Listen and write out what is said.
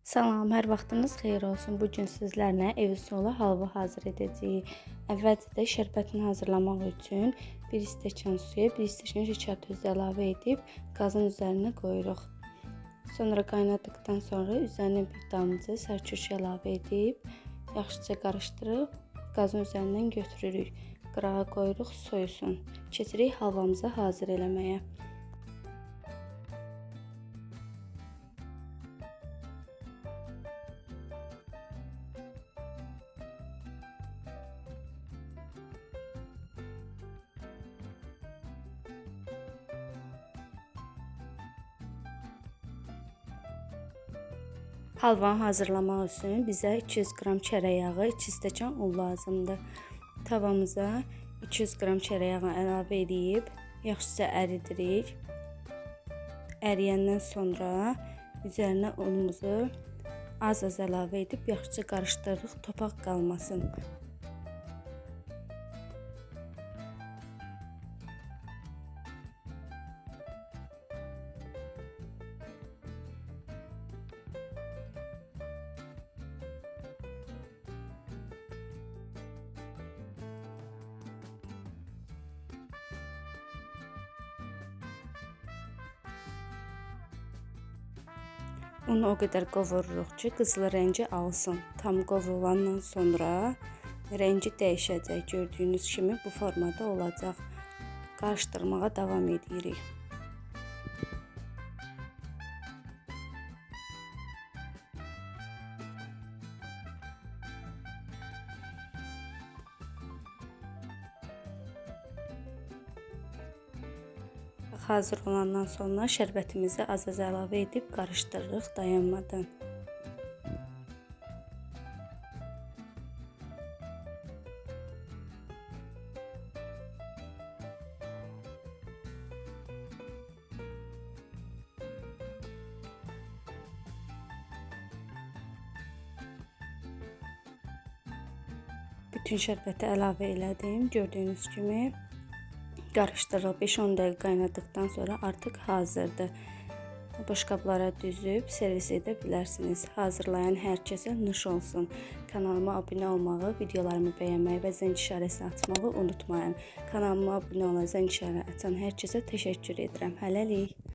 Salam, hər vaxtınız xeyir olsun. Bu gün sizlərlə ev üsulu halva hazır edəcəyik. Əvvəlcə şərbətini hazırlamaq üçün 1 stəkan suya 1 stəkan şəkər tozu əlavə edib qazın üzərinə qoyuruq. Sonra qaynadıqdan sonra üzərinə bir damcı sərkök əlavə edib yaxşıca qarışdırıb qazın üzərindən götürürük. Qırağa qoyuruq, soyusun. Keçirik halvamızı hazır eləməyə. Halvanı hazırlamaq üçün bizə 200 qram kərə yağı, 2 stəkan un lazımdır. Tavamıza 200 qram kərə yağı əlavə edib yaxşıca əridirik. Əriyəndən sonra üzərinə unumuzu az-az əlavə edib yaxşıca qarışdırırıq, topaq qalmasın. Unu o qədər qovururuq ki, qızılı rəngi alsın. Tam qovurulandan sonra rəngi dəyişəcək. Gördüyünüz kimi bu formada olacaq. Qarışdırmağa davam edirik. Hazır olandan sonra şərbətimizi az-az əlavə edib qarışdırırıq dayanmadan. Bütün şərbəti əlavə elədim. Gördüyünüz kimi qarışdırırıq. 5-10 dəqiqə qaynadıqdan sonra artıq hazırdır. Boşqablara düzüb servis edə bilərsiniz. Hazırlayan hər kəsə nuş olsun. Kanalıma abunə olmağı, videolarımı bəyənməyi və zəng işarəsini açmağı unutmayın. Kanalıma abunə olan, zəng işarəsini açan hər kəsə təşəkkür edirəm. Hələlik.